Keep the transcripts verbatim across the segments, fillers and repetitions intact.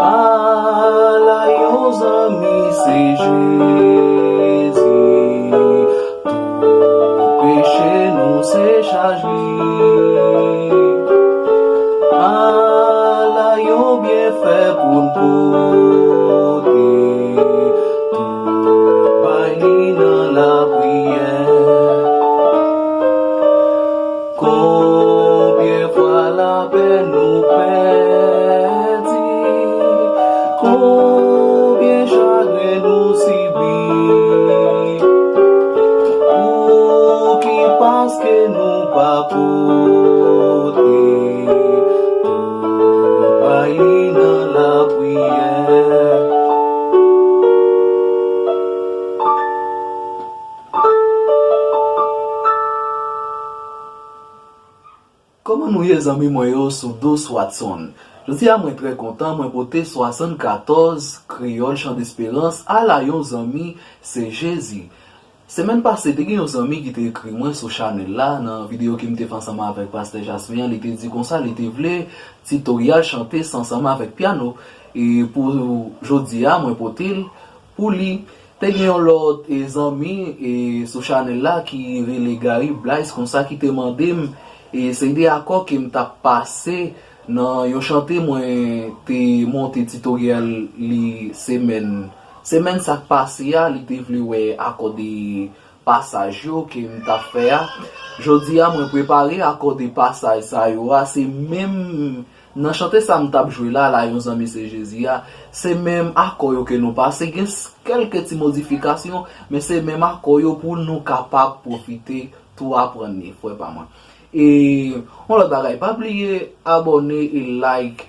Ala yon zanmi se Jezi, tout peche nou se chaj li. Ala yon byenfè pou n pote, tout bay li nan lapriyè. Konbyen fwa lapè nou pèdi, konbyen chagren nou sibi, pouki paske nou pa pote, tout bay li nan lapriyè. Kòman nou ye, zanmi mwen yo, sou Douce Watson? Jodi a mwen trè kontan, mwen pote swasannkatòz Kreyòl Chan Desperans, Ala yon zanmi se Jezi. Semèn pase, te gen yon zanmi ki te ekri mwen sou chanèl la, nan videyo ke m te fè ansanm avèk Pastè Jasmin an, li te di konsa, li te vle titoryal chante sa ansanm avèk pyano. E pou jodi a, mwen pote l pou li. Te gen yon lòt, e, zanmi, e, sou chanèl la ki rele Gary Blaise konsa ki te mande m, e, se de akò ke m t ap pase nan yon chante mwen te monte titoryal li semèn, semèn sa k pase a, li te vle wè akò de pasaj yo ke m t ap fè a. Jodi a, mwen prepare akò de pasaj sa yo a, se menm nan chante sa m t ap jwe la, Ala yon zanmi se Jezi a, se menm akò yo ke nou pase, gen s-, kèlke ti modifikasyon, men se menm akò yo pou nou kapab pwofite tou aprann li, frè pa mwen. E yon lòt bagay, pa bliye abòne e like,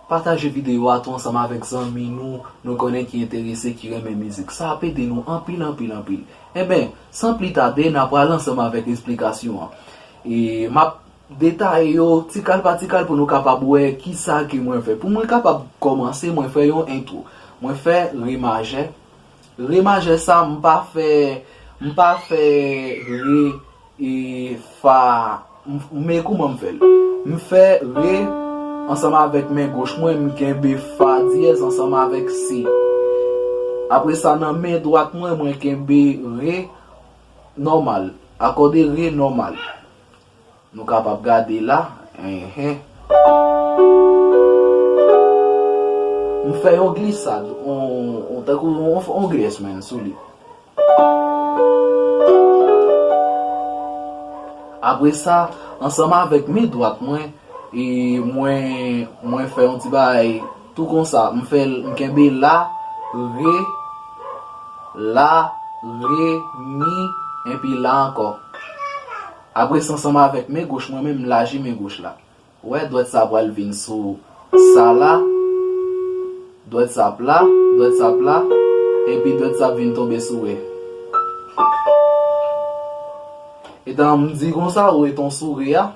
pataje videyo a tou ansanm avèk zanmi nou, nou konnen ki enterese, ki renmen mizik. Sa ap ede nou anpil, anpil, anpil. Enben, san pli tade, n a pral ansanm avèk esplikasyon an. E m ap detaye yo ti kal pa ti kal pou nou kapab wè kisa ke mwen fè. Pou mwen kapab kòmanse, mwen fè yon entwo. Mwen fè re majè. Re majè sa, m pa fè, m pa fè re e fa. M, men kouman m fè l? M fè re ansanm avèk men goch mwen, m kenbe fa dyèz ansanm avèk si. Apre sa, nan men dwat mwen, mwen kenbe re nòmal, akòde re nòmal. Nou kapab gade la. Enhen. M fè yon glisad, on, on, tankou on, on glisman sou li. Apre sa, ansanm avèk men dwat mwen, e mwen, mwen fè yon ti bagay tou konsa. M fè l, m kenbe la, re, la, re, mi, epi la ankò. Apre sa, ansanm avèk men goch mwen menm, m laji men goch la. Ou wè, dwèt sa pral vin sou sa la, dwèt sa ap la, dwèt sa ap la, epi dwèt sa ap vin tonbe sou re. Etan m di konsa, ou etan sou re a.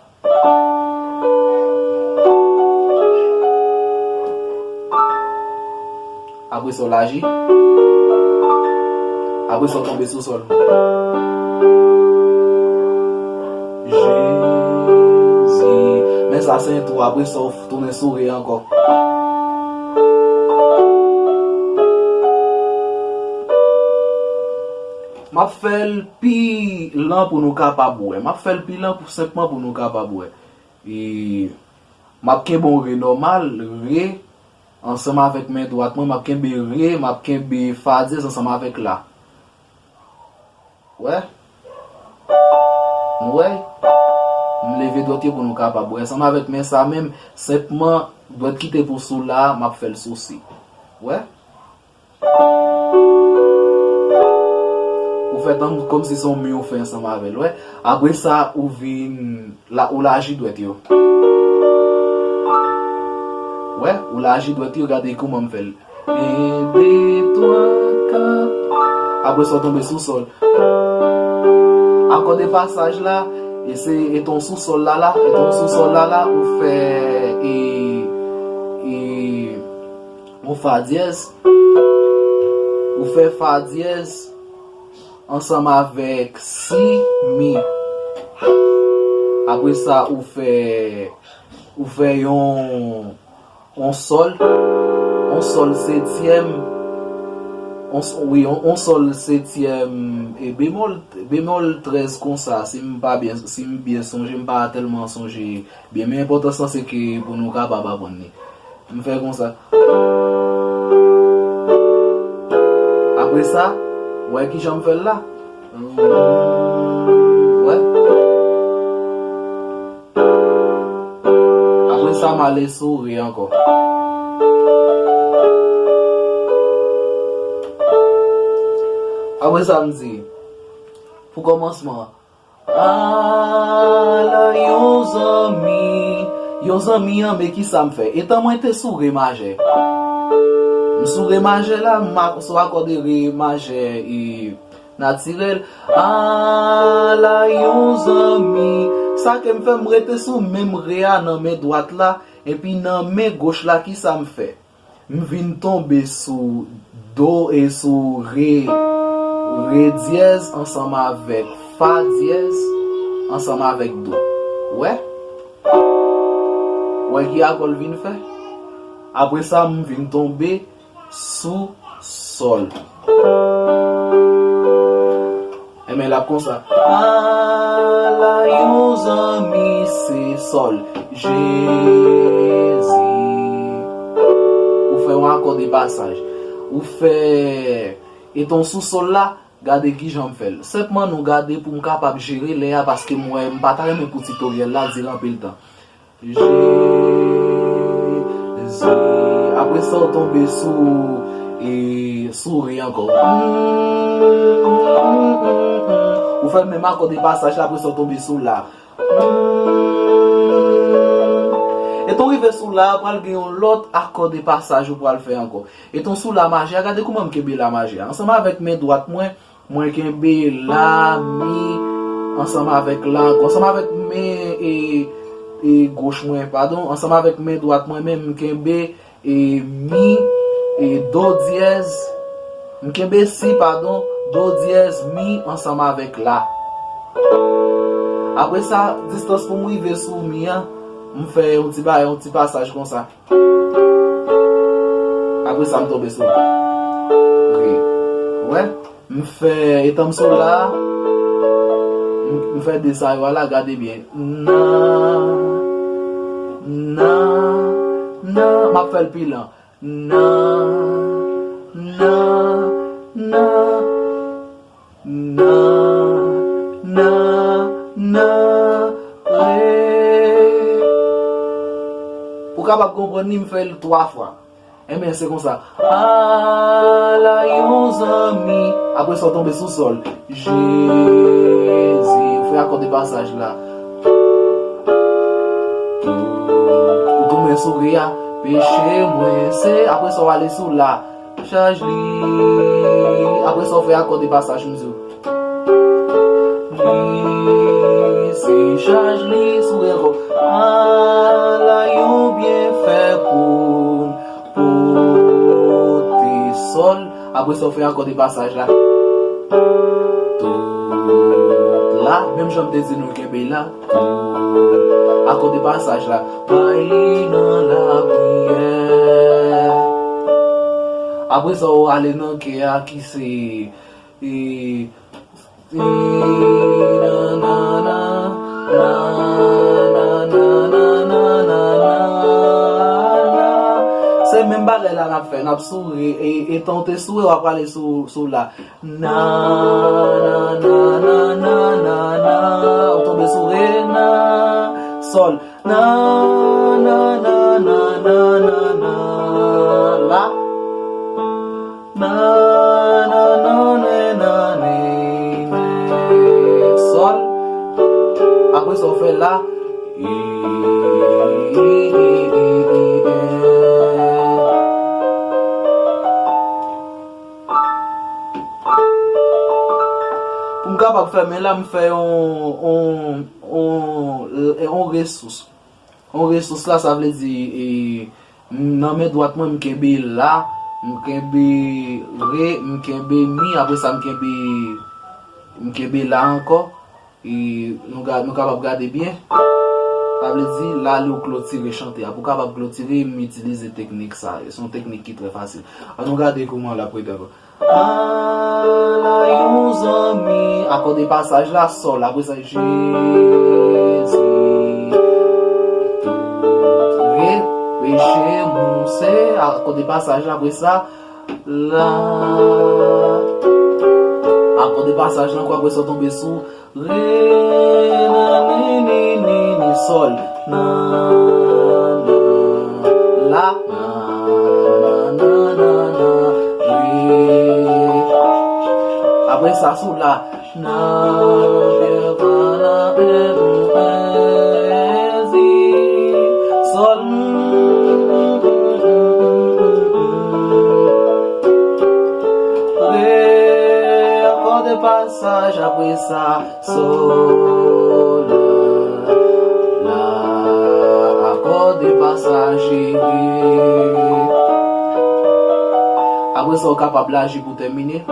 Apre sa, w laji. Apre sa, w tonbe sou sòl. Jezi. Men sa, se entwo. Apre sa, w tounen sou re ankò. M ap fè l pi lan pou nou kapab wè. M ap fè l pi lan pou, senpman pou nou kapab wè. E m ap kenbe yon re nòmal, re, ansanm avèk men dwat mwen, m ap kenbe re, m ap kenbe fa dyèz ansanm avèk la. Wè? Nou wè? M leve dwèt yo pou nou kapab wè. Ansanm avèk men sa menm, senpman, dwèt ki te pou sou la, m ap fè l sou si. Wè? Ou fè tankou kòmsi se yon mi ou fè ansanm avè l, wè. Apre sa, ou vin la, ou laji dwèt yo. Wè, ou laji dwèt yo, gade kouman m fè l. En, de, twa, kat. Apre sa, w tonbe sou sòl. Akò de pasaj la, e se, e ton sou sòl la la, e ton sou sòl la la, ou fè, e, e, ou fa dyèz, ou fè fa dyèz ansanm avèk si, mi. Apre sa, ou fè, ou fè yon, yon sòl. On sòl setyèm, on, wi, on, on sòl setyèm e bemòl, bemòl trèz konsa, si m pa byen, si m byen sonje, m pa tèlman sonje byen, men enpòtans lan se ke pou nou kapab aprann li. M fè konsa. Apre sa, wè kijan m fè l la? Wè. Apre sa, m ale sou re ankò. Apre sa, m di, pou kòmansman, ala yon zanmi, yon zanmi an, men kisa m fè? Etan mwen te sou re majè. M sou re majè la, m a-, sou akò de re majè e natirèl. Ala yon zanmi. Sa ke m fè, m rete sou menm re a nan men dwat la, epi nan men goch la, kisa m fè? M vin tonbe sou do e sou re, re dyèz ansanm avèk fa dyèz ansanm avèk do. Wè? Wè ki akò l vin fè? Apre sa, m vin tonbe sou sòl. Enben, l ap konsa. Ala yon zanmi se sòl. Jezi. Ou fè yon akò de pasaj. Ou fè, etan w sou sòl la, gade kijan m fè l. Senpman, nou gade pou m kapab jere lè a, paske m wè m pa ta renmen pou titoryèl la dire anpil tan. Jezi. Apre sa, w tonbe sou, e, sou re ankò. Ou fè menm akò de pasaj la, apre sa, w tonbe sou la. Etan w rive sou la, pral gen yon lòt akò de pasaj ou pral fè ankò. Etan w sou la majè a, gade kouman m kenbe la majè a. Ansanm avèk men dwat mwen, mwen kenbe la, mi, ansanm avèk la ankò. Ansanm avèk men e, e goch mwen, padon, ansanm avèk men dwat mwen menm, m kenbe e mi, e do dyèz, m kenbe si, padon, do dyèz, mi ansanm avèk la. Apre sa, distans pou m rive sou mi an, m fè yon ti bagay, yon ti pasaj konsa. Apre sa, m tonbe sou re. Wè? M fè, etan m sou la, m, m fè de sa yo a la, gade byen. Na, na, na, m ap fè l pi lan. Na, na, na, na, na, na, re. Pou w kapab konprann li, m fè l twa fwa. Enben, se konsa. Ala yon zanmi. Apre sa, w tonbe sou sòl. Jezi. Ou fè akò de pasaj la. Ou tounen sou re a. Peche mwen se. Apre sa, w ale sou la. Chaj li. Apre sa, w fè akò de pasaj, m di w. Li se chaj li sou re ankò. Ala yon byenfè pou pote sòl. Apre sa, w fè akò de pasaj la. Tout la, menm jan m te di nou kenbe la. Tout. Akò de pasaj la. Bay li nan lapriyè. Apre sa, w ale nan kè a ki se, e, Se menm bagay la n ap fè, n ap sou re, e, etan w te sou re, w ap prale sou, sou la. Na, na, na. W tonbe sou re, na, sòl. Na, na, na. La. Na, na, na, na, na, na, sòl. Apre sa, w fè la. Pou m kapab fèmen la, m fè yon, yon, yon, yon resous. Yon resous la, sa vle di, e, nan men dwat mwen, m kenbe la, m kenbe re, m kenbe mi, apre sa, m kenbe, m kenbe la ankò. E, nou ga-, nou kapab gade byen. Sa vle di, la li w klotire chante a. Pou w kapab klotire, m itilize teknik sa. Se yon teknik ki trè fasil. Ann nou gade kouman l ap rete ankò. Ala yon zanmi, akò de pasaj la, sòl, apre sa, Jezi, tout re, peche, mouse, akò de pasaj la, apre sa, la, akò de pasaj la, ankò apre sa, w tonbe sou, re, na, ni, ni, ni, ni, sòl, na, na, la, na, na, na, na, re. Apre sa, sou la, na, re, fa, la, re, do, re, si, sòl, re, akò de pasaj, apre sa, sòl, la, akò de pasaj, re. Apre sa, w kapab laji pou tèmine.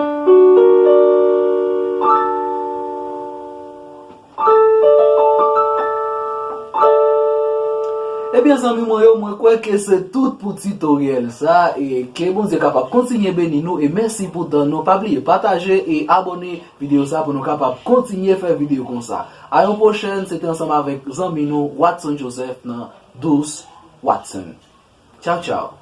Ebyen, zanmi mwen yo, mwen kwè ke se tout pou titoryèl sa, e ke Bondye kapab kontinye beni nou, e mèsi pou tan nou. Pa bliye pataje e abòne videyo sa pou nou kapab kontinye fè videyo konsa. A yon pwochèn, se te ansanm avèk zanmi nou Watson Joseph nan Dous Watson. Tchaw, tchaw.